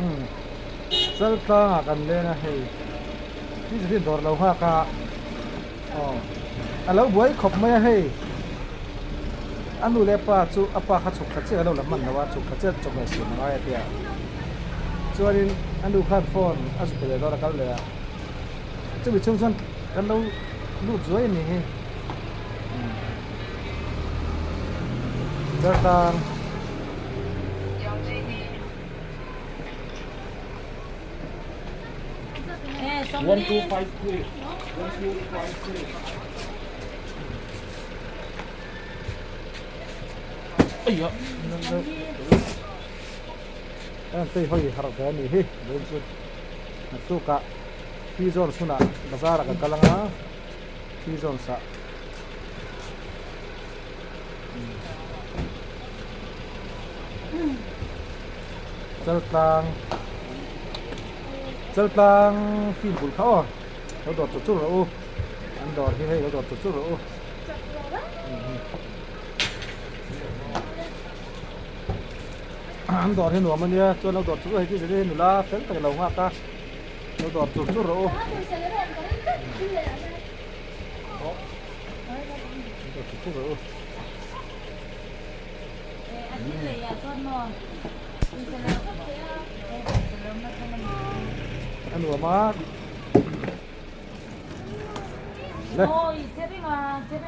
Umm Chaltlangah kan leng a hei ni zet dawr lo nghak a aw a lo buai khawp mai a hei a nu leh pa chu a pa kha chhuk thla chiah a lo la hman lo a chhuk thla chiah chawhmeh siam a ngai a tia chuanin a nu khan phone a zu pe leh dawn a kal leh a chumi chhung chuan kan lo lut zuai a ni hi Chaltlang. Hei hawi harh ve a ni hi vawiin chu naktukah Pi Jones hunah bazar ah kan kal anga Pi Jones ah Chaltlang Chaltlang fim bul kha aw lo dawr chur chur rawh u an dawr hi hei lo dawr chur chur rawh u an dawr hi nuam ania chuan lo dawr chur hei chu zirtir nula fel tak alo nghak a lo dawr chur chur rawh u. A nuam a le.